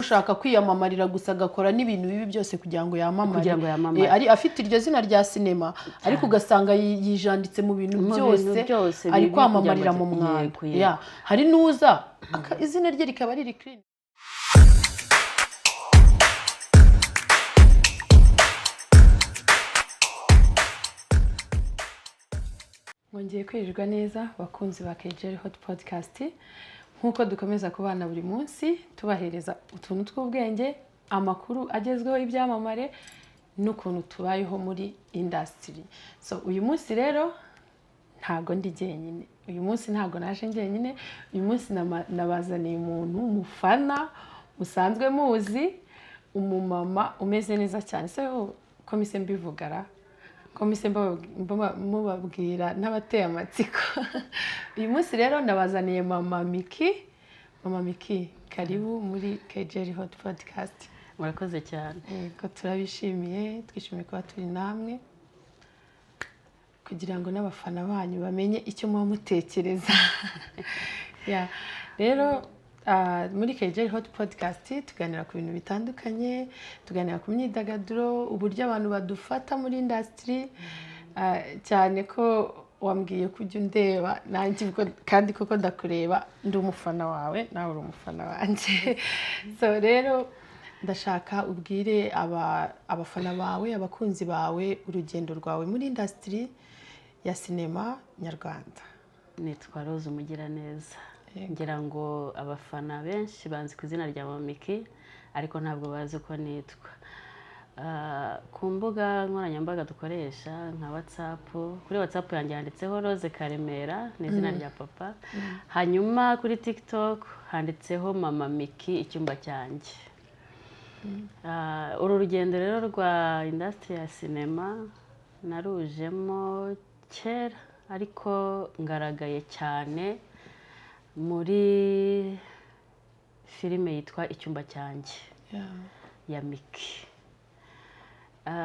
Ushaka kwiyamamarira gusa, agakora n'ibintu bibi byose kugira ngo yamamare. Kugira ngo yamamare. Ari afite iryo zina rya sinema, ariko ugasanga yijanditse mu bintu Mu byose, bintu byose ari bibi kwamamarira kugira ngo mu mwanda. Yego, yego. Yeah. Hari n'uza izina rye rikaba riri clean. Mwongeye kwirirwa neza, bakunzi ba KGL Hot Podcast. Nk'uko dukomeza kubana buri munsi, tubahereza utuntu tw'ubwenge, amakuru agezweho y'ibyamamare n'ukuntu tubayeho muri industry. So uyu munsi rero ntago ndi jyenyine, uyu munsi ntago naje njyenyine. Uyu munsi nabazaniye umuntu mufana musanzwe muzi, umumama umeze neza cyane. Se ko mise mbivugara, ko mise mubabwira n'abateye amatsiko? Uyu munsi rero nabazaniye Mama Miki. Mama Miki, karibu muri KGL Hot Podcast. Murakoze cyane. Yego, turabishimiye, twishimiye kuba turi namwe kugira ngo n'abafana banyu bamenye icyo muba mutekereza. Yeah. Rero muri KGL Hot Podcast tuganira ku bintu bitandukanye, tuganira ku myidagaduro, uburyo abantu badufata muri industry, cyane ko wambwiye ko ujya undeba nanjye ubwo, kandi koko ndakureba, ndi umufana wawe, nawe uri umufana wanjye. So rero ndashaka ubwire abafana bawe, abakunzi bawe, urugendo rwawe muri industry ya sinema nyarwanda. Nitwa Rose Umugiraneza. Yego. Ngira ngo abafana benshi banzi ku izina rya Mama Miki, ariko ntabwo bazi uko nitwa. Ku mbuga nkoranyambaga dukoresha nka WhatsApp, kuri WhatsApp yanjye handitseho Rose Karemera, ni izina rya papa. Hanyuma kuri TikTok handitseho Mama Miki icyumba cyanjye. Uru rugendo rero rwa industry ya sinema narujemo kera, ariko ngaragaye cyane muri filime yitwa Icyumba Cyanjye ya Miki.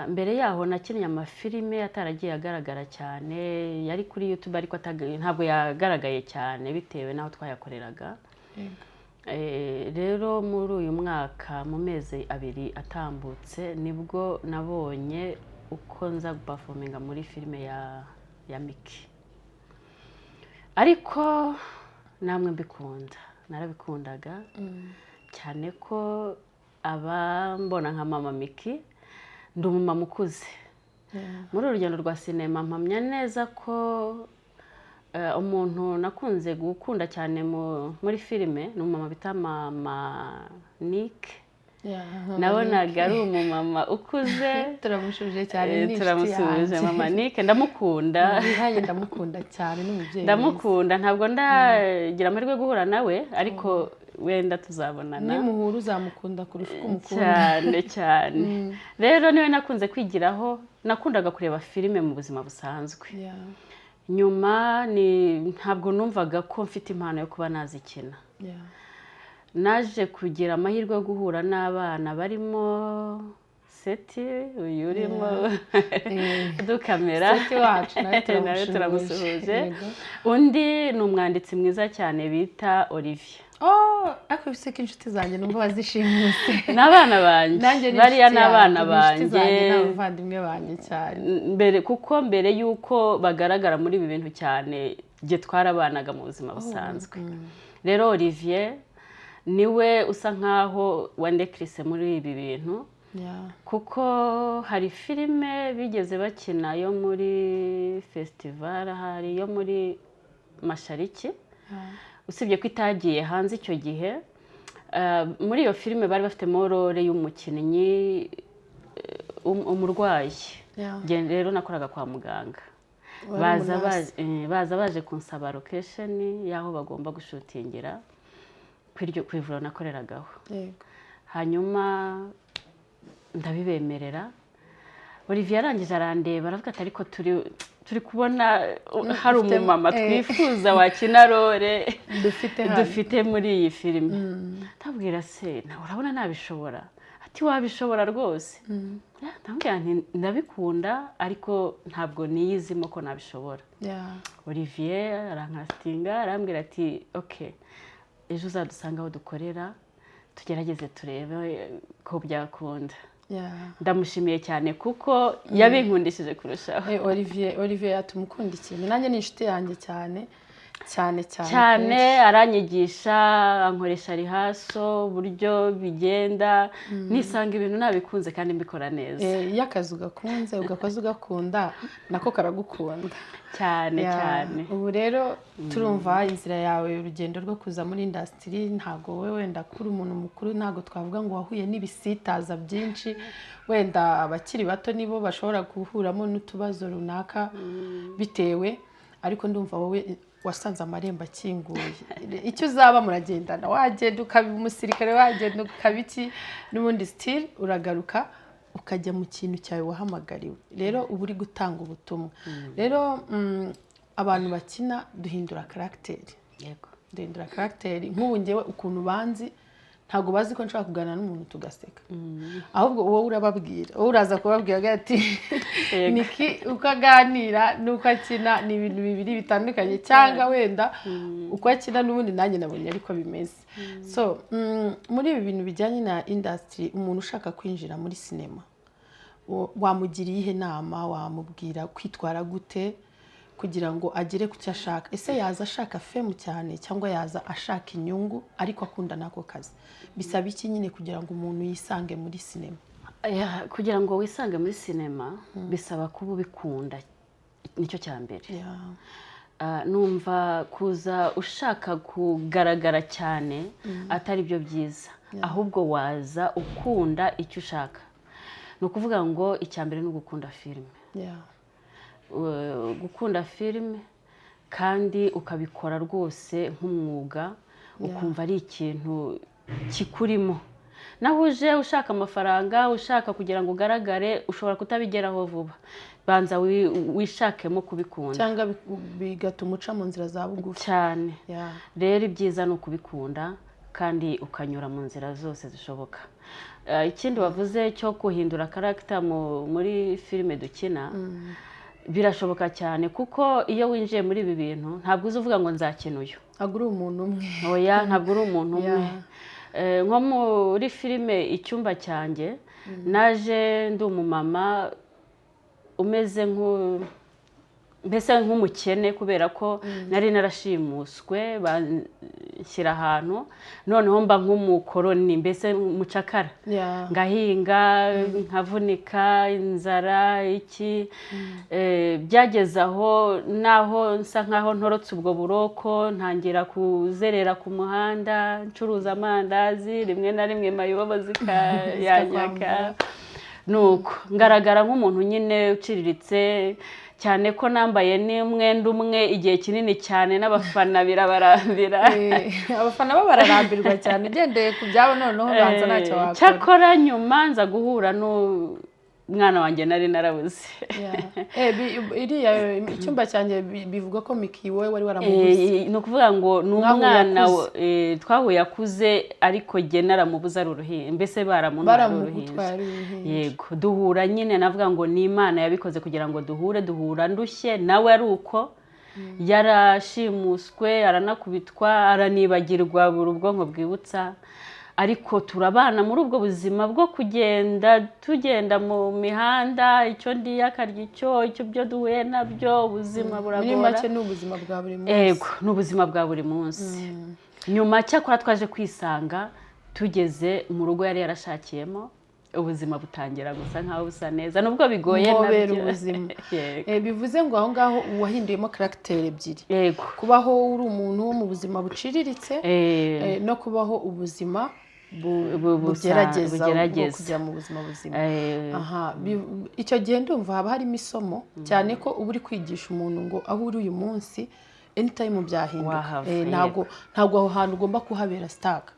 Mbere yaho nakinnye amafilime ataragiye agaragara cyane, yari kuri YouTube ariko ntabwo yagaragaye cyane bitewe n'aho twayakoreraga. Rero muri uyu mwaka, mu mezi 2 atambutse, nibwo nabonye uko nza guperforminga muri filime ya Miki. Ariko namwe mbikunda, narabikundaga cyane ko abambona nka Mama Miki, ndi umumama ukuze. Muri uru rugendo rwa sinema mpamya neza ko umuntu nakunze gukunda cyane muri filime ni umumama bita Mama Nick. Nabonaga ari umumama ukuze. Turamushuje cyane, ni inshuti Turamusuhuje yanjye. Mama Nick, ndamukunda. Nanjye ndamukunda cyane, n'umubyeyi mwiza. Ndamukunda, ntabwo ndagira amahirwe yo guhura nawe, ariko wenda tuzabonana. Nimuhura uzamukunda kurusha uko umukunda. Cyane cyane. Rero niwe nakunze kwigiraho, nakundaga kureba filime mu buzima busanzwe. Nyuma ni ntabwo numvaga ko mfite impano yo kuba nazikina. Naje kugira amahirwe yo guhura n'abana barimo Seti, uyu urimo dukamera. Seti wacu, nawe Nawe turamusuhuje. turamusuhuje. Yego. Undi ni umwanditsi mwiza cyane bita Olivier. Oh, ariko bise ko inshuti zanjye numva bazishimuse. Ni abana banjye. Nanjye ni Bariya inshuti ni abana yanjye, ni inshuti zanjye banjye. n'abavandimwe banjye cyane. Mbere, kuko mbere y'uko bagaragara muri ibi bintu cyane, jye twarabanaga mu buzima busanzwe. Rero Olivier niwe usa nkaho wandekirise muri ibi bintu. Kuko hari filime bigeze bakina yo muri festival, hari yo muri Mashariki. Usibye ko itagiye hanze icyo gihe, muri iyo filime bari bafitemo role y'umukinnyi umurwayi. Njye rero nakoraga kwa muganga. Wari umunasi. Baza baje kunsaba location y'aho bagomba gushutingira ku ivuriro nakoreragaho. Hanyuma ndabibemerera. Olivier arangije arandeba, aravuga ati ariko turi kubona hari umumama twifuza wakina role Dufite hano. dufite muri iyi filime. Ndabwira se, nawe urabona nabishobora? Ati wabishobora rwose. Ndamubwira nti ndabikunda ariko ntabwo niyizimo ko nabishobora. Olivier arankasitinga, arambwira ati okay, ejo uzadusanga aho dukorera Tugerageze turebe ko byakunda. Ndamushimiye cyane kuko yabinkundishije kurushaho. Olivier yatuma ukunda ikintu. Nanjye ni inshuti yanjye cyane cyane cyane. Cyane, aranyigisha, ankoresha rehearsal, uburyo bigenda, nisanga ibintu nabikunze kandi mbikora neza. Iyo akazi ugakunze, ugakoze ugakunda, nako karagukunda. Cyane. Yeah. Cyane. Ubu rero turumva inzira yawe, urugendo rwo kuza muri industry, ntabwo wowe wenda kuri umuntu mukuru, ntabwo twavuga ngo wahuye n'ibisitaza byinshi. Wenda abakiri bato nibo bashobora guhuramo n'utubazo runaka bitewe, ariko ndumva wowe wasanze amarembo akinguye. Icyo uzaba muragendana, wagenda ukaba umusirikare, wagenda ukaba iki, n'ubundi still uragaruka ukajya mu kintu cyawe wahamagariwe. Rero uba uri gutanga ubutumwa. Rero abantu bakina duhindura caractère. Duhindura caractère. Nk'ubu ngewe ukuntu banzi, ntabwo bazi ko nshobora kuganira n'umuntu tugaseka. Ahubwo wowe urababwira, wowe uraza kubabwira agira ati: "Niki uko aganira n'uko akina ni ibintu bibiri bitandukanye," cyangwa wenda uko akina n'ubundi nanjye nabonye ariko bimeze. So muri ibi bintu bijyanye na industry, umuntu ushaka kwinjira muri sinema wamugira iyihe nama? Wamubwira kwitwara gute kugira ngo agere ku cyo ashaka? Ese yaza ashaka fame cyane, cyangwa yaza ashaka inyungu ariko akunda n'ako kazi? Bisaba iki nyine kugira ngo umuntu yisange muri sinema? Yeah, kugira ngo wisange muri sinema bisaba kuba ubikunda, nicyo cya mbere. Numva kuza ushaka kugaragara cyane atari byo byiza, ahubwo waza ukunda icyo ushaka. Ni ukuvuga ngo icya mbere ni ugukunda filime. Gukunda filime kandi ukabikora rwose nk'umwuga, ukumva ari ikintu kikurimo. Naho uje ushaka amafaranga, ushaka kugira ngo ugaragare, ushobora kutabigeraho vuba. Banza wishakemo kubikunda. Cyangwa bigatuma uca mu nzira za bugufi. Cyane. Rero ibyiza ni ukubikunda kandi ukanyura mu nzira zose zishoboka. Ikindi wavuze cyo guhindura character muri filime dukina, birashoboka cyane, kuko iyo winjiye muri ibi bintu ntabwo uzi uvuga ngo nzakina uyu. Ntabwo uri umuntu umwe. Oya, ntabwo uri umuntu umwe. Nko muri filime Icyumba Cyanjye, naje ndi umumama umeze mbese nk'umukene, kubera ko nari narashimuswe, banshyira ahantu, noneho mba nk'umukoroni, mbese mucakara, ngahinga, nkavunika, inzara iki. Byageze aho naho nsa nkaho ntorotse ubwo buroko, ntangira kuzerera ku muhanda ncuruza amandazi, rimwe na rimwe mayibobo zikayanyaka. Nuko ngaragara nk'umuntu nyine uciriritse cyane, ko nambaye n'umwenda umwe igihe kinini cyane, n'abafana birabarambira. Abafana bo bararambirwa cyane, ugendeye ku byabo noneho banza ntacyo wakora. Cyakora nyuma nza guhura n'umwana wanjye nari narabuze. Yeah. Iriya Icyumba Cyanjye bivuga ko Miki wowe wari waramubuze? Ni ukuvuga ngo ni Mwahuye umwana akuze. Twahuye akuze, ariko jye naramubuze ari uruhinja, mbese baramuntwaye ari uruhinja. Baramugutwaye ari uruhinja. Yego, duhura nyine, navuga ngo ni Imana yabikoze kugira ngo duhure. Duhura ndushye, nawe ari uko yarashimuswe, aranakubitwa, aranibagirwa, buri ubwonko bwibutsa, ariko turabana muri ubwo buzima bwo kugenda tugenda mu mihanda, icyo ndiye akarya icyo byo duhuye nabyo, ubuzima Muri buragora. make ni ubuzima bwa buri munsi. Ego, ni ubuzima bwa buri munsi. Nyuma cyakora twaje kwisanga tugeze mu rugo yari yarashakiyemo, ubuzima butangira gusa nkaho busa neza nubwo bigoye Muhobera nabyo. ubuzima. Yego. Bivuze ngo aho ngaho wahinduyemo caractère ebyiri: kubaho uri umuntu wo mu buzima buciriritse, no kubaho ubuzima bugerageza bwo bugerageza. kujya mu buzima buzima. Aha, icyo gihe ndumva haba harimo isomo cyane, ko uba uri kwigisha umuntu ngo aho uri uyu munsi, anytime byahinduka. Wahava. Ntabwo aho hantu ugomba kuhabera stuck.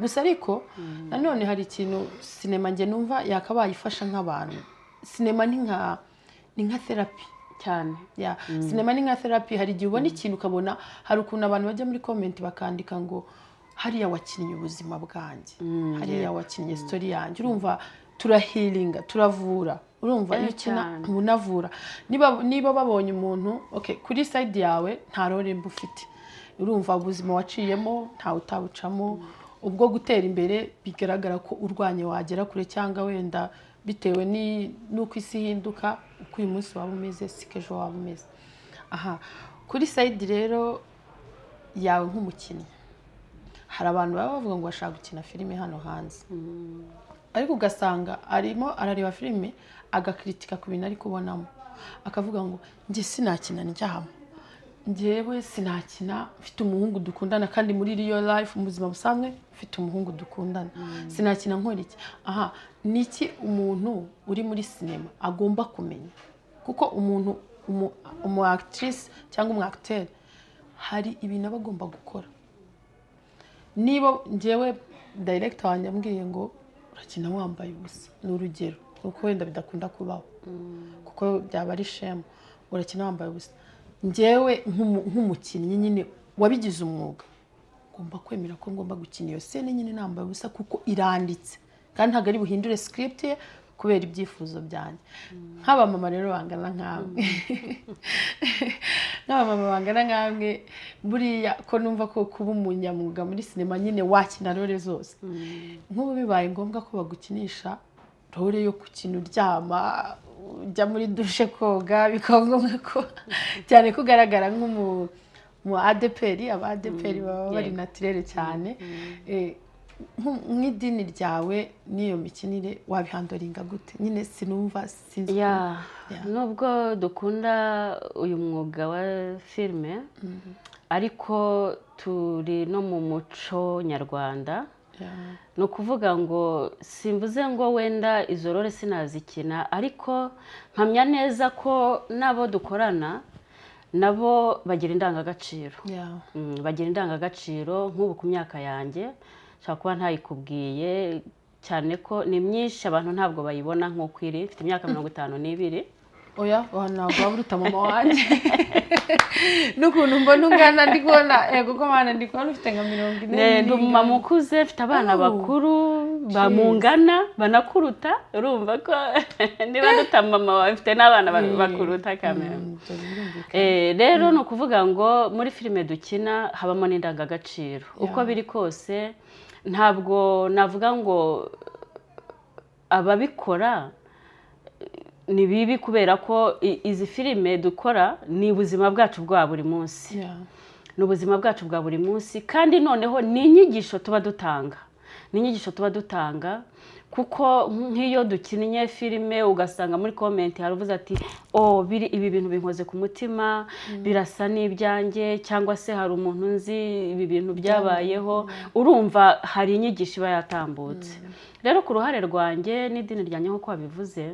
Gusa ariko nanone hari ikintu sinema njye numva yakabaye ifasha nk'abantu. Sinema ni nka therapy. Cyane. Yeah. Sinema ni nka therapy. Hari igihe ubona ikintu ukabona hari ukuntu abantu bajya muri comment bakandika ngo hariya wakinnye ubuzima bwanjye, hariya wakinnye story yanjye. Urumva turahealinga, turavura. Urumva iyo ukina Cyane. unavura. Niba babonye umuntu, okay, kuri side yawe nta role mba ufite, urumva ubuzima waciyemo ntawe utabucamo. Ubwo gutera imbere bigaragara ko urwanye wagera kure, cyangwa wenda bitewe n'uko isi ihinduka, uko uyu munsi waba umeze siko ejo waba umeze. Aha kuri side rero yawe nk'umukinnyi, hari abantu baba bavuga ngo bashaka gukina filime hano hanze, ariko ugasanga arimo arareba filime agakritika ku bintu ari kubonamo, akavuga ngo: "Njye sinakina ndyama, njyewe sinakina mfite umuhungu dukundana, kandi muri real life, mu buzima busanzwe, mfite umuhungu dukundana, sinakina nkora iki." Aha ni iki umuntu uri muri sinema agomba kumenya? Kuko umuntu umu actrice cyangwa umu acteur hari ibintu aba agomba gukora. Niba njyewe director wanjye ambwiye ngo urakina wambaye ubusa, ni urugero, nuko wenda bidakunda kubaho kuko byaba ari shame, urakina wambaye ubusa, njyewe nk'umukinnyi nyine wabigize umwuga ngomba kwemera ko ngomba gukina iyo scene nyine nambaye ubusa, kuko iranditse kandi ntabwo ari buhindure script ye kubera ibyifuzo byanjye. Nk'abamama rero bangana nkamwe, nk'abamama bangana nkamwe, buriya ko numva ko kuba umunyamwuga muri sinema nyine wakina role zose, nk'ubu bibaye ngombwa ko bagukinisha role yo gukina uryama, ujya muri douche koga, bikaba ngombwa ko cyane ko ugaragara nk'umu mu ADEPR, aba ADEPR baba bari naturelle cyane. Nk'idini ryawe n'iyo mikinire wabihandlinga gute nyine? Sinumva, sinzi. Yeah. Nubwo dukunda uyu mwuga wa filime, ariko turi no mu muco nyarwanda. Ni ukuvuga ngo simvuze ngo wenda izo role sinazikina, ariko mpamya neza ko n'abo dukorana nabo bagira indangagaciro. Bagira indangagaciro. Nk'ubu ku myaka yanjye, nshobora kuba ntayikubwiye cyane ko ni myinshi, abantu ntabwo bayibona nk'uko iri. Mfite imyaka 52. Oya, wa, ntabwo waba uruta mama wanjye. N'ukuntu mbona ungana, ndi kubona, yego ko Mana, ndi kubona ufite nka 40. Ndi umumama ukuze, mfite abana Oh. bakuru bamungana, banakuruta. Urumva ko niba nduta mama wawe, mfite n'abana bakuruta kamera. Ibyo birumvikana. Rero ni ukuvuga ngo muri filime dukina habamo n'indangagaciro. Uko biri kose, ntabwo navuga ngo ababikora ni bibi, kubera ko izi filime dukora ni ubuzima bwacu bwa buri munsi. Ni ubuzima bwacu bwa buri munsi, kandi noneho ni inyigisho tuba dutanga, ni inyigisho tuba dutanga, kuko nk'iyo dukinnye filime ugasanga muri comment hari uvuze ati: "Oh, biri ibi bintu binkoze ku mutima, birasa n'ibyanjye," cyangwa se "hari umuntu nzi ibi bintu byabayeho," urumva hari inyigisho iba yatambutse. Rero ku ruhare rwanjye n'idini ryanjye, nk'uko wabivuze,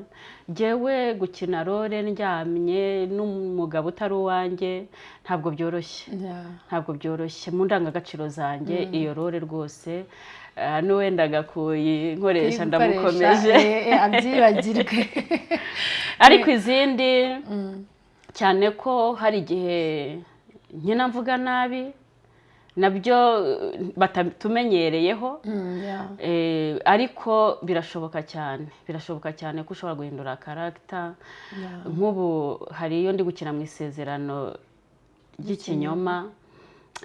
jyewe gukina role ndyamye n'umugabo utari uwanjye ntabwo byoroshye. Ntabwo byoroshye mu ndangagaciro zanjye. Iyo role rwose, n'uwendaga kuyinkoresha ndamukomeje. Abyibagirwe. Ariko izindi, cyane ko hari igihe nkina mvuga nabi, nabyo batatumenyereyeho. Ariko birashoboka cyane, birashoboka cyane ko ushobora guhindura character. Nk'ubu hari iyo ndi gukina mu Isezerano ry'Ikinyoma,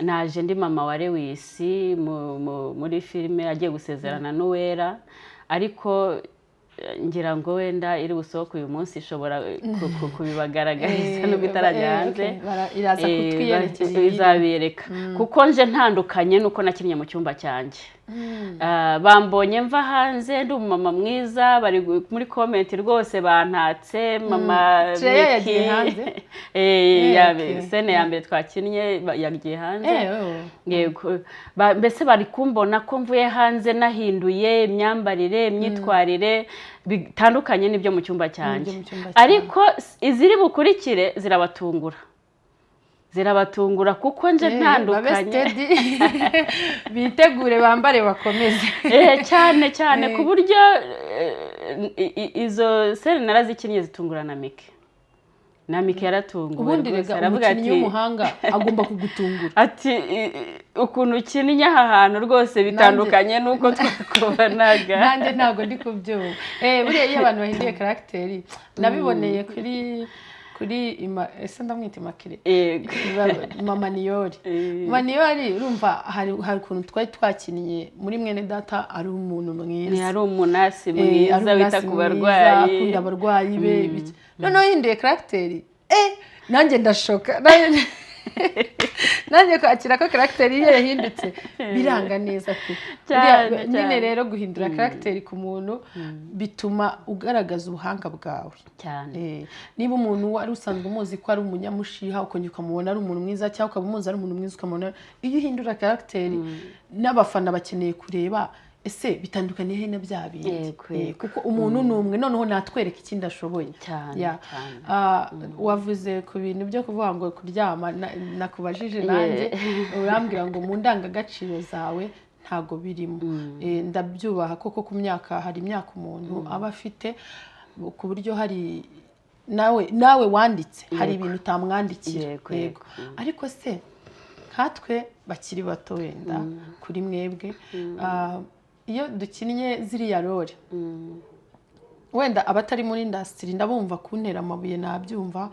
naje ndi mama wa Lewisi muri filime agiye gusezerana n'Uwera, ariko ngira ngo wenda iri busohoke uyu munsi ishobora kubibagaragariza nubwo itarajya hanze. Okay, iraza kutwiyerekera ibiri. Izabereka kuko nje ntandukanye nuko nakinnye mu cyumba cyanjye. Bambonye mva hanze ndi umumama mwiza, bari muri comment rwose bantatse mama. Treya Micky. Yagiye hanze? Scène ya mbere twakinnye yagiye hanze. Oh. Yego. Mbese bari kumbona ko mvuye hanze nahinduye imyambarire, imyitwarire bitandukanye n'ibyo mu cyumba cyanjye. N'ibyo mu cyumba cyawe. Ariko iziri bukurikire zirabatungura, zirabatungura kuko nje Babe ntandukanye. steady, bitegure, bambare bakomeze. Cyane cyane, ku buryo izo scène narazikinnye zitungura na Mike, na Mike yaratunguwe Ubundi rwose, rega aravuga umukinnyi ati w'umuhanga agomba kugutungura. Ati: "Ukuntu ukinnye aha hantu rwose bitandukanye n'uko twakubonaga." Nanjye ntabwo ndi kubyumva. Buriya iyo abantu bahinduye caractère, nabiboneye kuri Kuri ese ndamwita Imakire? Yego. Mama Niyori. Mama Niyori, urumva hari ukuntu twari twakinnye muri Mwene Data, ari umuntu mwiza. Ni ari umunasi ari mwiza wita umunasi ku mwiza, barwayi. akunda abarwayi be, ibiki. Noneho yihinduye caractère, nanjye ndashoka. Nanjye kwakira ko caractère ye yahindutse biranga neza pe. Cyane, Buriya, nyine cyane. rero guhindura caractère ku muntu bituma ugaragaza ubuhanga bwawe. Cyane. Niba umuntu wari usanzwe umuzi ko ari umunyamushiha, ukongera ukamubona ari umuntu mwiza, cyangwa ukaba umuzi ari umuntu mwiza ukamubona, iyo uhindura caractère n'abafana bakeneye kureba ese bitandukaniye he na bya bindi. Kuko umuntu ni umwe, noneho natwereka ikindi ashoboye. Cyane, cyane. Ah, wavuze ku bintu byo kuvuga ngo kuryama, nakubajije nanjye urambwira ngo mu ndangagaciro zawe ntago birimo. Ndabyubaha koko. Ku myaka, hari imyaka umuntu aba afite ku buryo hari nawe wanditse, hari ibintu utamwandikira. Yego. Ariko se nkatwe bakiri bato, wenda kuri mwebwe, iyo dukinnye ziriya role, wenda abatari muri industry ndabumva kuntera amabuye, nabyumva,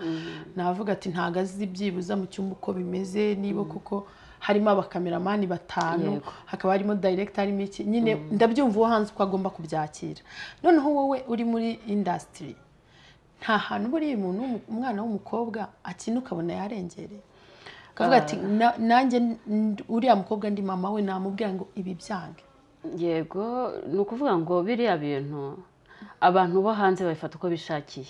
navuga ati ntago azi byibuza mu cyumba uko bimeze, niba kuko harimo abakameramani batanu, hakaba harimo director, harimo iki, nyine ndabyumva uwo hanze uko agomba kubyakira. Noneho wowe uri muri industry, nta hantu buriya umuntu umwana w'umukobwa akina ukabona yarengereye, ukavuga ati "Nanjye uriya mukobwa ndi mama we, namubwira ngo ibi byange"? Yego, ni ukuvuga ngo biriya bintu abantu bo hanze babifata uko bishakiye,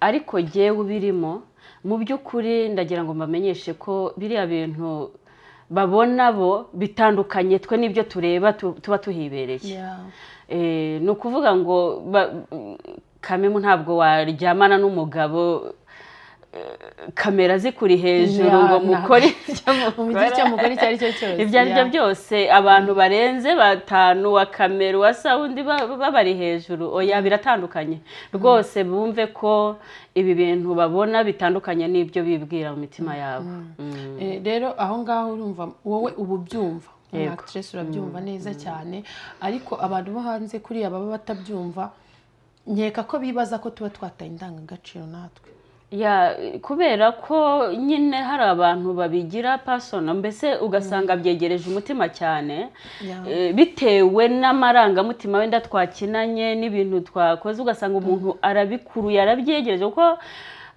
ariko jyewe ubirimo, mu by'ukuri ndagira ngo mbamenyeshe ko biriya bintu babona bo bitandukanye twe n'ibyo tureba tuba tuhibereye. Ni ukuvuga ngo kamemu ntabwo waryamana n'umugabo kamera zikuri hejuru ngo mukore ibyo Mugire icyo mukora. mukora icyo ari cyo cyose. Ibyo ari byo byose, abantu barenze batanu, wa kamera, wa sound, babari hejuru, oya, biratandukanye rwose. Bumve ko ibi bintu babona bitandukanye n'ibyo bibwira mu mitima yabo. Rero aho ngaho urumva wowe uba ubyumva, Yego. actress, urabyumva neza cyane, ariko abantu bo hanze kuriya baba batabyumva, nkeka ko bibaza ko tuba twataye indangagaciro natwe. Ya, kubera ko nyine hari abantu babigira personal, mbese ugasanga byegereje umutima cyane, bitewe n'amarangamutima wenda twakinanye n'ibintu twakoze, ugasanga umuntu arabikuruye, arabyegereje, kuko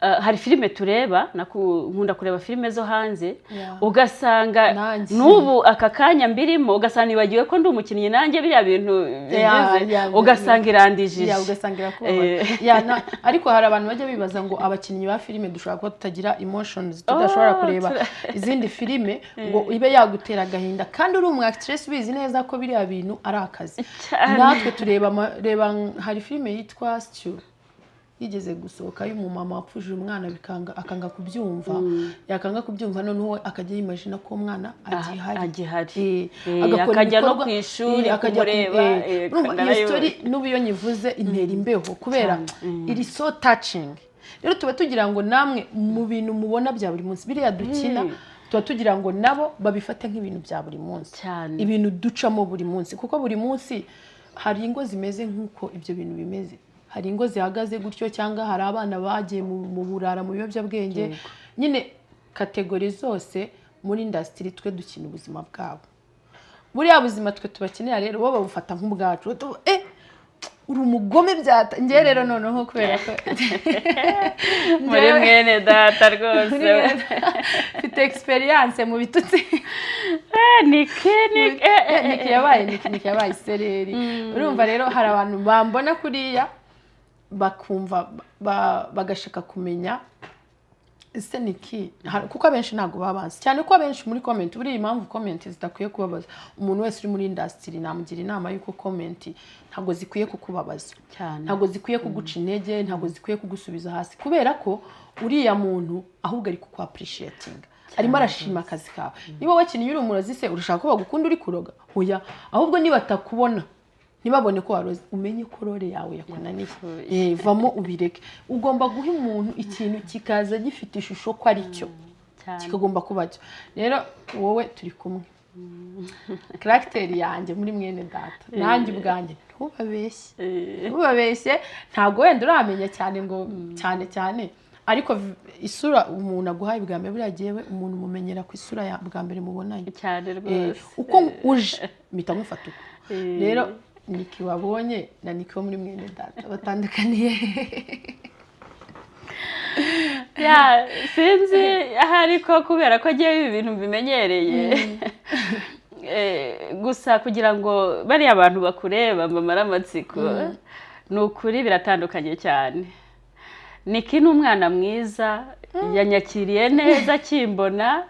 hari filime tureba, nkunda kureba filime zo hanze, ugasanga Nanjye. n'ubu aka kanya mbirimo, ugasanga nibagiwe ko ndi umukinnyi nanjye, biriya bintu bigize, ugasanga irandijije. Ya, ugasanga irakubabaza. Ya, ariko hari abantu bajya bibaza ngo abakinnyi ba filime dushobora kuba tutagira emotions, tudashobora Oh, kureba izindi filime ngo ibe yagutera agahinda, kandi uri umu actress ubizi neza ko biriya bintu ari akazi. Cyane. Natwe tureba reba hari filime yitwa Stew yigeze gusohoka, y'umumama wapfuje umwana bikanga, akanga kubyumva, yakanga kubyumva noneho akajya yimagina ko umwana agihari. Agihari. Agakora akajya no ibikorwa- ku ishuri akajya kumureba, urumva iyo ndarayibona. story n'ubu iyo nyivuze intera imbeho kubera iri so touching. Rero tuba tugira ngo namwe mu bintu mubona bya buri munsi, biriya dukina, tuba tugira ngo nabo babifate nk'ibintu bya buri munsi, ibintu ducamo buri munsi, kuko buri munsi hari ingo zimeze nk'uko ibyo bintu bimeze, hari ingo zihagaze gutyo, cyangwa hari abana bagiye mu burara, mu biyobyabwenge. Nyine catégorie zose muri industry twe dukina ubuzima bwabo, buriya buzima twe tubakenera rero bo babufata nk'ubwacu. Uri umugome byata njye rero noneho kubera ko Muri Mwene Data rwose. Mfite experience mu bitutsi. Niki niki Niki yabaye niki, niki yabaye isereri. Urumva rero hari abantu bambona kuriya bakumva bagashaka kumenya ese niki. Kuko abenshi ntabwo baba bazi cyane ko abenshi muri comment, buriya impamvu comment zidakwiye kubabaza umuntu wese uri muri industry, namugira inama y'uko comment ntabwo zikwiye kukubabaza, ntabwo zikwiye kuguca intege, ntabwo zikwiye kugusubiza hasi, kubera ko uriya muntu ahubwo ari kukwappreciatinga, arimo arashima akazi kawe. Niba wakinnye uri umurozi se, urashaka ko bagukunda uri kuroga? Oya. Ahubwo niba batakubona, ntibabone ko waroze, umenye ko role yawe yakunaniye. Vamo ubireke. Ugomba guha umuntu ikintu kikaza gifite ishusho ko ari cyo, kikagomba kuba cyo. Rero wowe turi kumwe, caractère yanjye muri Mwene Data, nanjye ubwanjye ntubabeshye, ntubabeshye, ntabwo wenda uramenya cyane ngo cyane cyane. Ariko isura umuntu aguhaye bwa mbere, buriya jyewe umuntu umumenyera ku isura ya bwa mbere mubonanye. Cyane rwose. Uko uje mpita ngufata uko. Rero Niki wabonye na Niki wo muri Mwene Data batandukaniye? Ya, sinzi ahari ko kubera ko agiye ibi bintu bimenyereye. Gusa kugira ngo bariya bantu bakureba mbamare amatsiko, ni ukuri biratandukanye cyane. Niki ni umwana mwiza, yanyakiriye neza akimbona,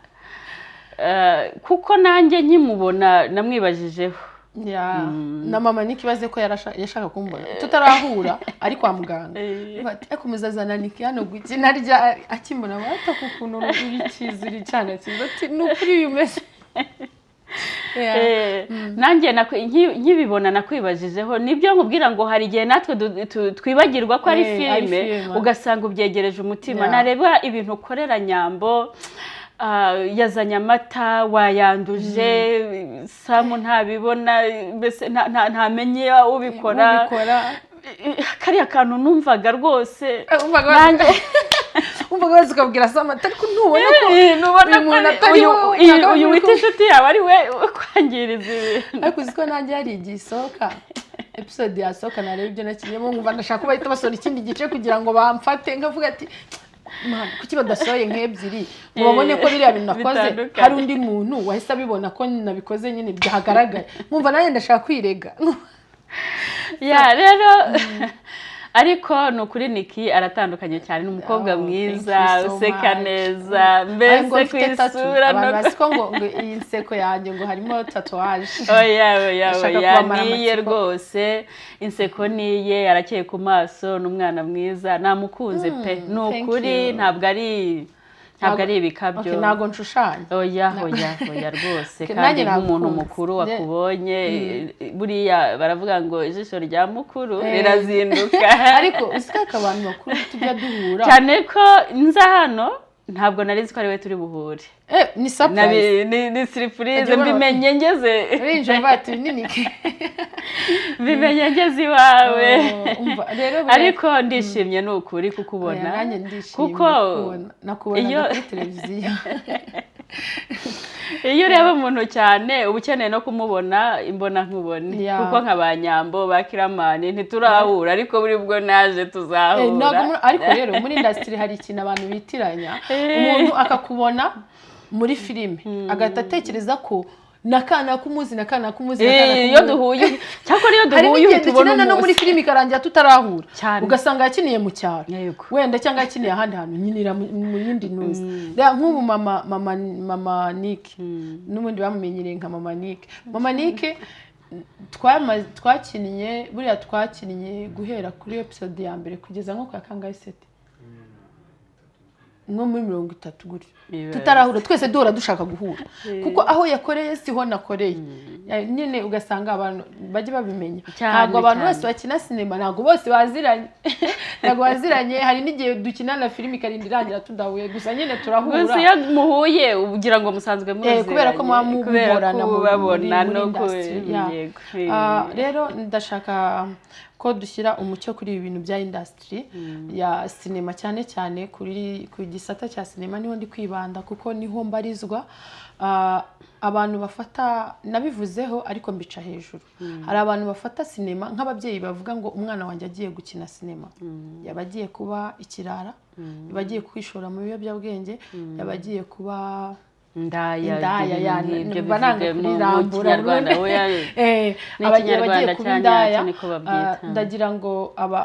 kuko nanjye nkimubona namwibajijeho. Ya, na mama Niki baze ko yashaka kumbona tutarahura, ari kwa muganga. Bati ariko muzazana Niki hano gukina ryari? Akimbona bataka ukuntu uri cyiza, uri cyana cyiza, ati ni ukuri uyu umeze. Yeah. Nanjye nkibibona nakwibajijeho. Nibyo nkubwira ngo hari igihe natwe twibagirwa ko ari Ari filime, filime. ugasanga ubyegereje umutima. Nareba ibintu ukorera Nyambo, yazanye amata wayanduje, Samu ntabibona, mbese ntamenye ubikora. Ubikora. Kariya kantu numvaga rwose Umvaga nanjye umvaga wese ukabwira Samata, ariko ntubona ko nubona uyu ko muntu atari wowe, ntabwo uyu ari wita inshuti yawe ari we ukwangiriza ibintu. Ariko uzi ko nanjye hari igihe isohoka episode, yasohoka nareba ibyo nakinnyemo nkumva ndashaka ko bahita basohora ikindi gice kugira ngo bamfate, nkavuga ati "Man, kuki badasohoye nk'ebyiri ngo babone ko biriya bintu nakoze Bitandukanye. hari undi muntu wahise abibona ko nabikoze nyine byagaragaye?" Nkumva nanjye ndashaka kwirega. Ya, rero ariko ni ukuri Niki aratandukanye cyane, ni umukobwa Oh, thank mwiza, you so useka much. neza, Ay, ngo mbese ku mfite tattoo. isura Abantu no bazi ko ngo iyi nseko yanjye ngo harimo tatouage. Oya, oya. Ndashaka Oya, kubamara niye amatsiko. rwose, inseko niye, arakeye ku maso, ni umwana mwiza, namukunze pe, ni Thank ukuri. you. Ntabwo ari ibikabyo. Okay, ntabwo nshushanya. Oya, oya, oya rwose. Okay, Kandi nanjye nk'umuntu nagukunze. mukuru wakubonye, buriya baravuga ngo ijisho rya mukuru rirazinduka. Ariko uzi ko abantu bakuru tujya duhura. Cyane ko nza hano ntabwo nari nzi ko ari we turi buhure. Ni surprise. Ni surprise. Ajya ubona- Mbimenye ngeze Urinjira bati ni Niki. Mbimenye ngeze iwawe. Oh, umva rero Ariko ndishimye ni ukuri kukubona. Oya, nanjye ndishimye Kuko kukubona. Nakubonaga kuri televiziyo. Iyo ureba umuntu cyane uba ukeneye no kumubona imbona nkubone. Kuko nka ba Nyambo, ba Kiramani ntiturahura, ariko buri bwo naje tuzahura. Ntabwo ariko rero muri industry hari ikintu abantu bitiranya. Umuntu akakubona muri filime agahita atekereza ko na kana kumuzi, na kana kumuzi, na kana Iyo kumuzi. duhuye, cyakora iyo Hari duhuye n'igihe uhita ubona dukinana no muri umunsi. filime ikarangira tutarahura. Cyane. Ugasanga yakiniye mu cyaro wenda, cyangwa yakiniye ahandi hantu nyinira mu yindi ntuzi. Reba nk'ubu mama Nick, n'ubundi bamumenyereye nka mama Nick. Mama Nick twakinnye, buriya twakinnye guhera kuri episode ya mbere kugeza nko ku ya kangahe seti, nko muri 30 gutyo, tutarahura. Twese duhora dushaka guhura kuko aho yakoreye siho nakoreye. Nyine ugasanga abantu bajya babimenya. Ntabwo abantu bose bakina sinema, ntabwo bose baziranye, ntabwo baziranye. Hari n'igihe dukina na filime ikarinda irangira tudahuye, gusa nyine turahura. Gusa iyo muhuye ugira ngo musanzwe muziranye. Kubera ko muba Kubera muhorana ko ubabona muri no ku industry, yeah. Yego. Rero ndashaka ko dushyira umucyo kuri ibi bintu bya industry ya sinema, cyane cyane kuri ku gisata cya sinema niho ndi kwibanda kuko niho mbarizwa. Abantu bafata, nabivuzeho ariko mbica hejuru, hari abantu bafata sinema nk'ababyeyi bavuga ngo umwana wanjye agiye gukina sinema yaba agiye kuba ikirara, yaba agiye kwishora mu biyobyabwenge, yaba agiye kuba Indaya. Indaya ya Ibyo mba nanga bivuge mu kurirambura Kinyarwanda burundu. oya. Ni Abagiye Ikinyarwanda kuba cya indaya. nyacyo niko babyita. Ndagira ngo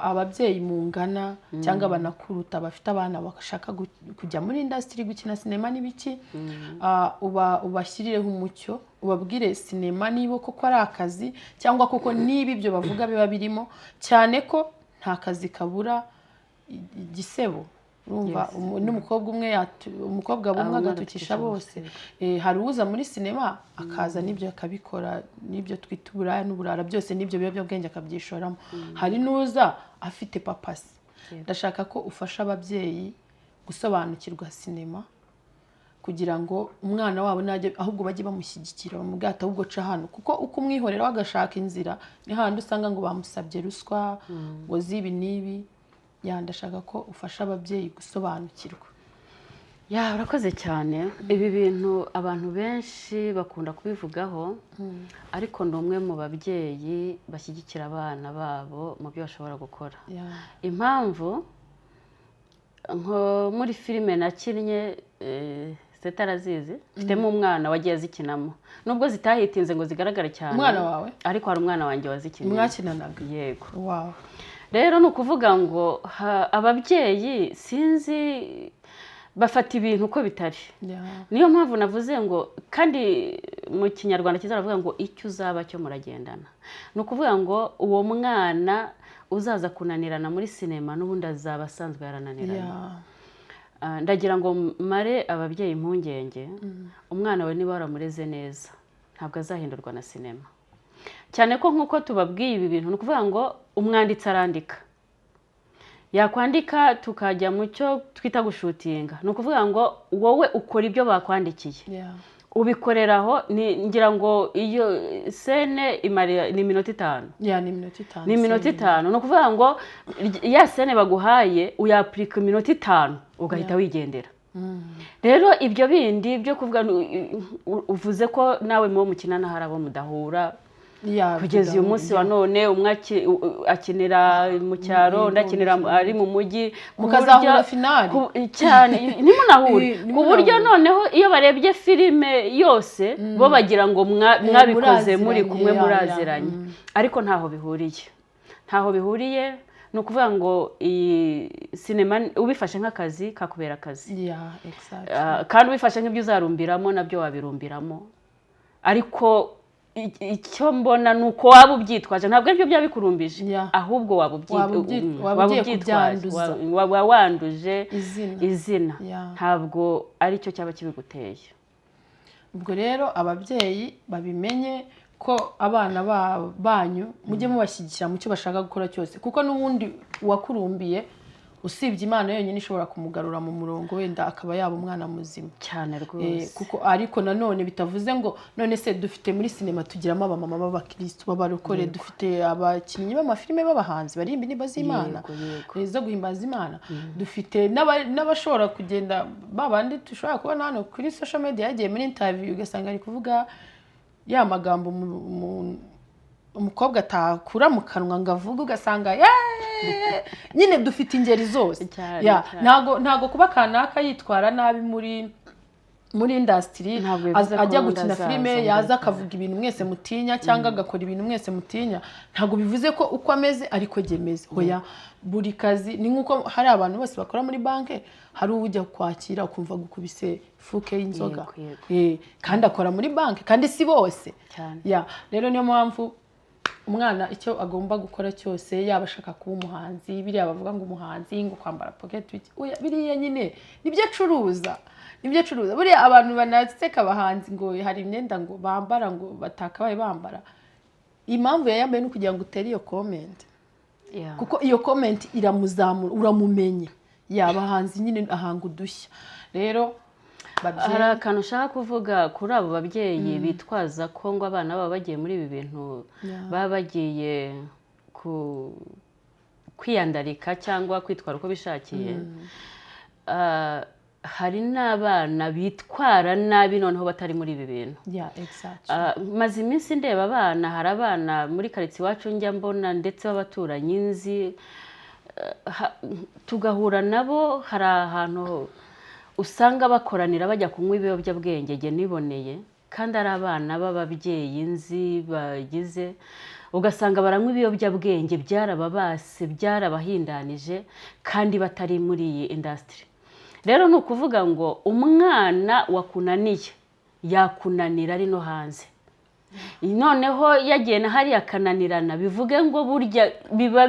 ababyeyi mungana cyangwa banakuruta bafite abana bashaka kujya muri industry gukina sinema n'ibiki, ubashyirireho umucyo, ubabwire sinema niba koko ari akazi, cyangwa koko niba ibyo bavuga biba birimo, cyane ko nta kazi kabura igisebo. Urumva n'umukobwa umwe umukobwa bumwe Umwe agatukisha agatukisha bose. Hari uza muri sinema akaza n'ibyo akabikora, n'ibyo twita uburaya n'uburara byose n'ibyo biyobyabwenge akabyishoramo, hari n'uza afite purpose. Ndashaka ko ufasha ababyeyi gusobanukirwa sinema kugira ngo umwana wabo najya, ahubwo bajye bamushyigikira, bamubwira ati ahubwo ca hano, kuko uko umwihorera agashaka inzira ni hahandi usanga ngo bamusabye ruswa, ngo zibi n'ibi. Ya, ndashaka ko ufasha ababyeyi gusobanukirwa. Ya, urakoze cyane. Ibi bintu abantu benshi bakunda kubivugaho, ariko ni umwe mu babyeyi bashyigikira abana babo mu byo bashobora gukora. Impamvu, nko muri filime nakinnye, setarazizi, mfitemo umwana wagiye azikinamo, nubwo zitahitinze ngo zigaragare cyane. Umwana wawe? Ariko hari umwana wanjye wazikinnye. Mwakinanaga? Yego. Wow. Rero ni ukuvuga ngo ababyeyi sinzi bafata ibintu uko bitari. Niyo mpamvu navuze ngo, kandi mu Kinyarwanda cyiza baravuga ngo icyo uzaba cyo muragendana. Ni ukuvuga ngo uwo mwana uzaza kunanirana muri sinema n'ubundi azaba asanzwe yarananiranye. Ndagira ngo mare ababyeyi impungenge: umwana we niba waramureze neza, ntabwo azahindurwa na sinema. Cyane ko nk'uko tubabwiye ibi bintu, ni ukuvuga ngo umwanditsi arandika, yakwandika tukajya mu cyo twita gushootinga. Ni ukuvuga ngo wowe ukora ibyo bakwandikiye, ubikoreraho. Ngira ngo iyo scène imara ni iminota 5. Ya, ni iminota 5. Ni iminota 5. Ni ukuvuga ngo ya scène baguhaye uyapurika iminota 5, ugahita wigendera. Rero ibyo bindi byo kuvuga, uvuze ko nawe mubo mukinana hari abo mudahura kugeza uyu munsi wa none. Umwe akinira mu cyaro, undi akinira ari mu mujyi, ku Mukazahura finale. Cyane, ntimunahure. Ntimunahure. Ku buryo noneho iyo barebye filime yose, bo bagira ngo mwabikoze muri Muraziranye, kumwe, ya, muraziranye, ariko ntaho bihuriye, ntaho bihuriye. Ni ukuvuga ngo iyi sinema ubifashe nk'akazi kakubera akazi. Yeah, exactly. Kandi ubifashe nk'ibyo uzarumbiramo, nabyo wabirumbiramo. Ariko icyo mbona ni uko waba ubyitwaje, ntabwo aribyo byaba bikurumbije, ahubwo waba Waba waba ugiye ubyitwaje, kubyanduza. Waba wanduje Izina. izina. Ntabwo aricyo cyaba kibiguteye. Ubwo rero ababyeyi babimenye ko abana banyu mujye mubashyigikira mu cyo bashaka gukora cyose, kuko n'ubundi uwakurumbiye, usibye Imana yonyine ishobora kumugarura mu murongo, wenda akaba yaba umwana muzima. Cyane rwose. Kuko ariko nanone bitavuze ngo none se dufite muri sinema, tugiramo abamama b'abakirisitu b'abarokore, dufite abakinnyi b'amafilime b'abahanzi baririmba indirimbo z'Imana, Yego, yego. zo guhimbaza Imana, dufite n'abashobora kugenda, babandi dushobora kubona hano kuri social media yagiye muri interview, ugasanga ari kuvuga ya magambo umukobwa atakura mu kanwa ngo avuge, ugasanga "Yeee!" Nyine dufite ingeri zose. Cyane, cyane. Ntago kuba kanaka yitwara nabi muri industry, Ntabwo bivuze ko ajya n'undi gukina azaza filime, ngo yaza abikore. akavuga ibintu mwese mutinya cyangwa agakora ibintu mwese mutinya, ntabwo bivuze ko uko ameze ariko jye meze. Hoya, buri kazi ni nk'uko hari abantu bose bakora muri banki, hari ujya kwakira ukumva gukubise fuke y'inzoga. Yego, yego. Kandi akora muri banki, kandi si bose. Cyane. Ya, rero niyo mpamvu umwana icyo agomba gukora cyose, yaba ashaka kuba umuhanzi, biriya bavuga ngo umuhanzi ngo kwambara pocket wiki, oya, biriya nyine nibyo acuruza, nibyo acuruza. Buriya abantu banaseka abahanzi ngo hari imyenda ngo bambara ngo batakabaye bambara, impamvu yayambaye ni ukugira ngo utere iyo comment, kuko iyo comment iramuzamura, uramumenye. Yaba ahanzi nyine ahanga udushya. Rero babyeyi, Hari akantu ushaka kuvuga kuri abo babyeyi bitwaza ko ngo abana baba bagiye muri ibi bintu, baba bagiye kwiyandarika cyangwa kwitwara uko bishakiye. Hari n'abana bitwara nabi noneho batari muri ibi bintu. Yeah, exactly. Maze iminsi ndeba abana, hari abana muri karitsiye iwacu njya mbona, ndetse b'abaturanyi nzi, tugahura nabo, hari ahantu usanga bakoranira bajya kunywa ibiyobyabwenge. Njye niboneye, kandi ari abana b'ababyeyi nzi bagize, ugasanga baranywa ibiyobyabwenge, byarababase, byarabahindanije, kandi batari muri iyi industry. Rero ni ukuvuga ngo umwana wakunaniye yakunanira ari no hanze, noneho yagiye na hariya akananirana, bivuge ngo burya biba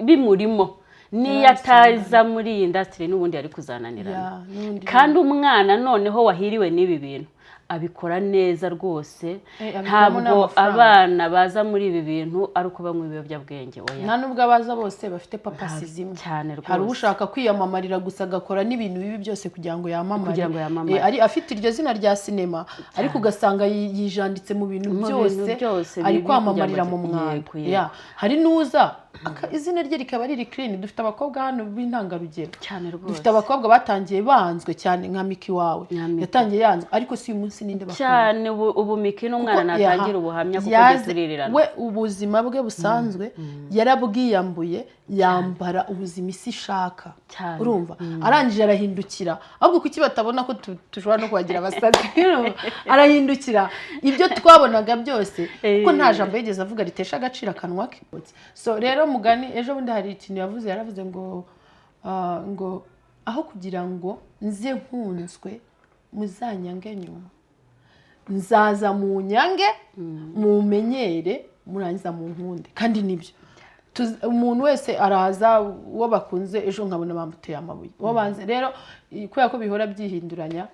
bimurimo, n'iyo ataza muri iyi industry n'ubundi yari kuzananirana. Yeah, n'ubundi. Kandi umwana noneho wahiriwe n'ibi bintu abikora neza rwose. Abikuramo Ntabwo n'amafaranga. abana baza muri ibi bintu ari uko banywa ibiyobyabwenge, oya. Nta nubwo abaza bose bafite purpose zimwe. Cyane rwose. Hari ushaka kwiyamamarira gusa, agakora n'ibintu bibi byose kugira ngo yamamare. Kugira ngo yamamare. Ari afite iryo zina rya sinema, ariko ugasanga yijanditse mu bintu Mu byose, bintu byose ari bibi kwamamarira kugira ngo mu mwanda. Yego, yego. Yeah. Hari n'uza Izina rye rikaba riri clean. Dufite abakobwa hano b'intangarugero. Cyane rwose. Dufite abakobwa batangiye banzwe cyane, nka Miki wawe. Nka Miki. Yatangiye yanzwe, ariko si uyu munsi ninde bakunda? Cyane. Ubu Miki n'umwana Kuko natangira ubuhamya kuko ujye turirirana. We ubuzima bwe busanzwe yarabwiyambuye, yambara ubuzima isi ishaka. Urumva, arangije arahindukira. Ahubwo kuki batabona ko dushobora no kubagira abasazi? Urumva? Arahindukira, ibyo twabonaga byose, kuko nta jambo yigeze avuga ritesha agaciro akanwa ke. So rero mugani, ejo bundi hari ikintu yavuze, yaravuze ngo ngo aho kugira ngo nze nkunzwe muzanyange nyuma, nzaza mu nyange mumenyere, murangiza mu nkunde. Kandi nibyo. Umuntu wese araza, uwo bakunze ejo nkabona bamuteye amabuye, uwo banze rero, kubera ko bihora byihinduranya.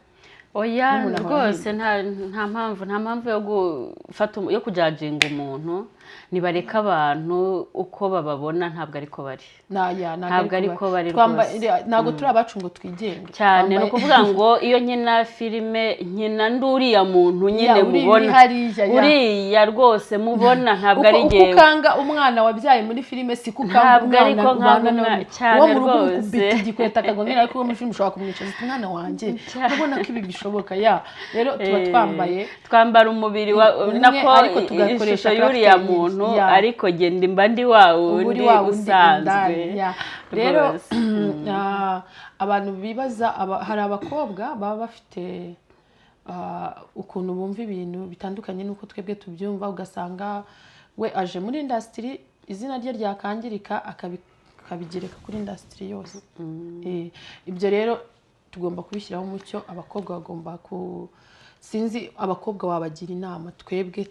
Oya. N'umuntu ahora Rwose nta mpamvu yo gufata yo kujudginga umuntu. Nibareka abantu uko bababona, ntabwo ariko bari. Ya, Ntabwo ariko bari rwose. Ntabwo turi abacu ngo twigenge. Cyane. Ni ukuvuga ngo iyo nkina filime, nkina ndi uriya muntu nyine Ya, uri mubona. Hariya, ya. Uriya rwose mubona ntabwo Uko ari uko jyewe. ukanga umwana wabyaye muri filime, siko ukanga Ntabwo umwana ariko nkanga ubana nawe. cyane Uwo mu rugo rwose. umukubita igikweta akagwa nk'iriya, ariko uwo muri filime ushobora kumwicaza uti: "Umwana wanjye, urabona ko ibi bishoboka." Ya, rero tuba twambaye Twambara umubiri wa umwe, nako ariko tugakoresha ishusho y'uriya character muntu, ya. ariko genda mba ndi wa Uba uri wundi wa wundi usanzwe. indani, ya. Rero Rwose. Abantu bibaza, hari abakobwa baba bafite ukuntu bumva ibintu bitandukanye n'uko twebwe tubyumva, ugasanga we aje muri industry, izina rye ryakangirika akabigereka kuri industry yose. Ibyo rero tugomba kubishyiraho umucyo. Abakobwa bagomba ku, sinzi, abakobwa wabagira inama, twebwe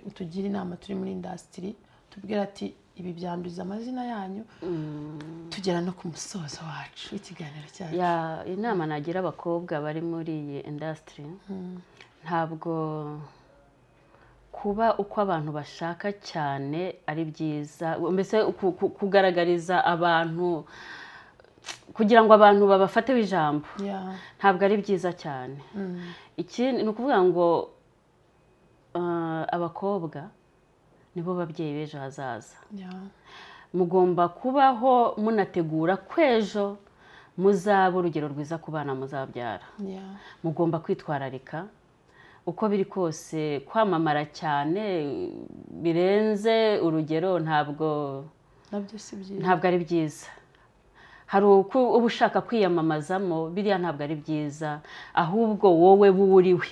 utugira inama turi muri industry, tubwira ati ibi byanduza amazina yanyu, tugera no ku musozo wacu w'ikiganiro cyacu. Ya, inama nagira abakobwa bari muri iyi industry, ntabwo kuba uko abantu bashaka cyane ari byiza. Mbese kugaragariza abantu kugira ngo abantu babafateho ijambo ntabwo ari byiza cyane. Ikindi ni ukuvuga ngo abakobwa nibo babyeyi b'ejo hazaza. Mugomba kubaho munategura ko ejo muzaba urugero rwiza ku bana muzabyara. Mugomba kwitwararika uko biri kose. Kwamamara cyane birenze urugero ntabwo Nabyo si byiza. Ntabwo ari byiza. Hari uko uba ushaka kwiyamamazamo, biriya ntabwo ari byiza. Ahubwo wowe buwuriwe,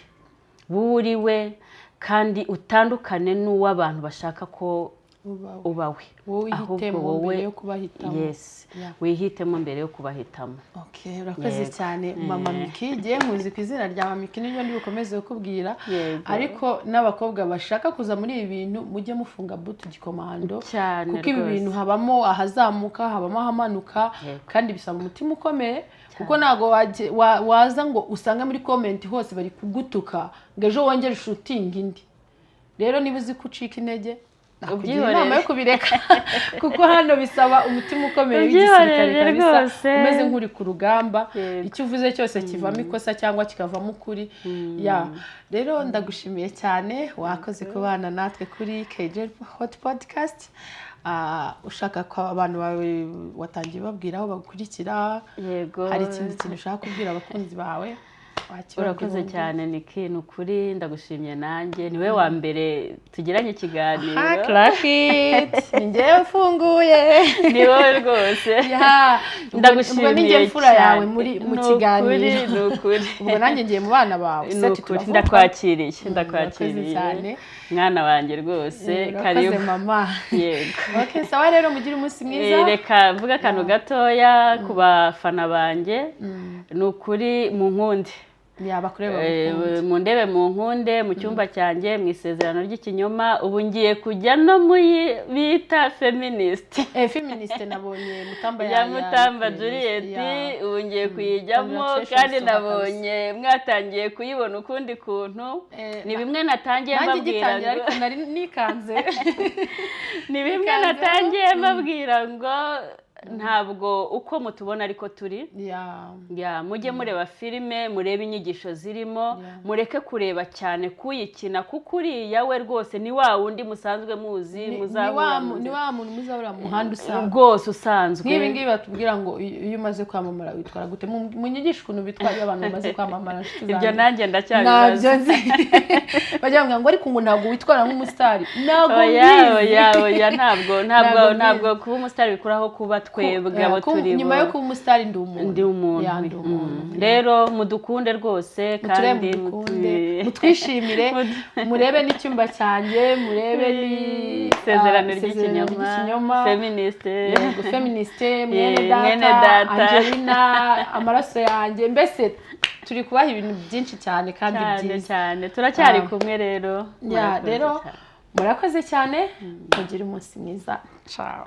buwuriwe, kandi utandukane n'uw'abantu bashaka ko Uba ubawe. Wowe Ahubwo uhitemo wowe mbere yo kubahitamo. Yes. Wihitemo mbere yo kubahitamo. Okay, urakoze Yego. cyane, Mama Miki. Ngiye nkuzi ku izina rya Mama Miki, niryo ndi bukomeze kukubwira. Yego. Ariko n'abakobwa bashaka kuza muri ibi bintu, mujye mufunga butu gikomando, Cyane kuko ibi rwose. bintu habamo ahazamuka, habamo ahamanuka, kandi bisaba umutima ukomeye, kuko ntabwo waza ngo usange muri comment hose bari kugutuka ngo ejo wongere ushootinge indi. Rero niba uzi ko ucika intege, nakugira Ubyihorere. inama yo kubireka, kuko hano bisaba umutima ukomeye w'igisirikare Ubyihorere kabisa, rwose. umeze nk'uri ku rugamba. Icyo uvuze cyose kivamo ikosa cyangwa kikavamo ukuri. Ya, rero ndagushimiye cyane, wakoze kubana natwe kuri KJ Hot Podcast. Ushaka ko abantu bawe watangiye babwira aho bagukurikira, Yego. hari ikindi kintu ushaka kubwira abakunzi bawe, wakibabwira Urakoze ubundi. cyane, Niki. Ni ukuri ndagushimye nanjye, niwe wa mbere tugiranye ikiganiro. Ah, clap it, ni njyewe mfunguye. Ni wowe rwose. Ya, Ndagushimiye ubwo ni njye mfura cyane. yawe muri mu Ni kiganiro. ukuri, ni ukuri. Ubwo nanjye ngiye mu bana bawe. Ni Seti, ukuri. turavuga. Ndakwakiriye, Urakoze ndakwakiriye cyane. mwana wanjye rwose. Urakoze, Karibu. mama. Yego. Okay, sawa rero, mugire umunsi mwiza. Reka mvuge akantu gatoya ku bafana banjye. Ni ukuri mu nkunde. Ya, bakureba, bagukunde. Mundebe, mu nkunde mu cyumba cyanjye, mu Isezerano ry'Ikinyoma. Ubu ngiye kujya no muri bita Feminist. Feministe, nabonye Mutamba Ya, Mutamba Juliet. Ubu ngiye kuyijyamo. Congratulations Kandi to her. nabonye mwatangiye kuyibona ukundi kuntu. Ni bimwe natangiye Nanjye mbabwira igitangira, ngo ariko nari nikanze. Ni bimwe Nikanze. natangiye mbabwira ngo Ntabwo uko mutubona ariko turi. Ya, mujye mureba filime, murebe inyigisho zirimo, mureke kureba cyane kuyikina, kuko uriya we rwose ni wa wundi musanzwe muzi, Ni muzahura mu ni nzira. wa muntu muzahura mu muhanda usanzwe. Rwose usanzwe. Nk'ibi ngibi batubwira ngo iyo umaze kwamamara witwara gute? Munyigishe ukuntu bitwara iyo abantu bamaze kwamamara, nshuti Ibyo zanjye. nanjye ndacyabibaza. Ntabyo nzi. Bajya bambwira ngo ariko ngo ntabwo witwara nk'umusitari, ntabwo Oya. mbizi. Oya, ntabwo ntabwo Ntabwo. Ntabwo kuba umusitari bikuraho kuba twebwe abo turi Nyuma bo. yo kuba umusitari, ndi umuntu. Ndi umuntu. Ya, ndi umuntu. Rero mudukunde rwose Muturebe, kandi mudukunde, mutwishimire, murebe n'icyumba cyanjye, murebe ni Isezerano ah, ry'ikinyoma, ry'ikinyoma, Feministe. Yego, Feministe, Mwene Yeah, Data, Mwene Data. Angelina, Amaraso Yanjye, mbese turi kubaha ibintu byinshi cyane kandi Cyane byiza. cyane, turacyari Ah. kumwe rero. Ya, Murakoze rero cyane. murakoze cyane, mugire umunsi mwiza, ciao.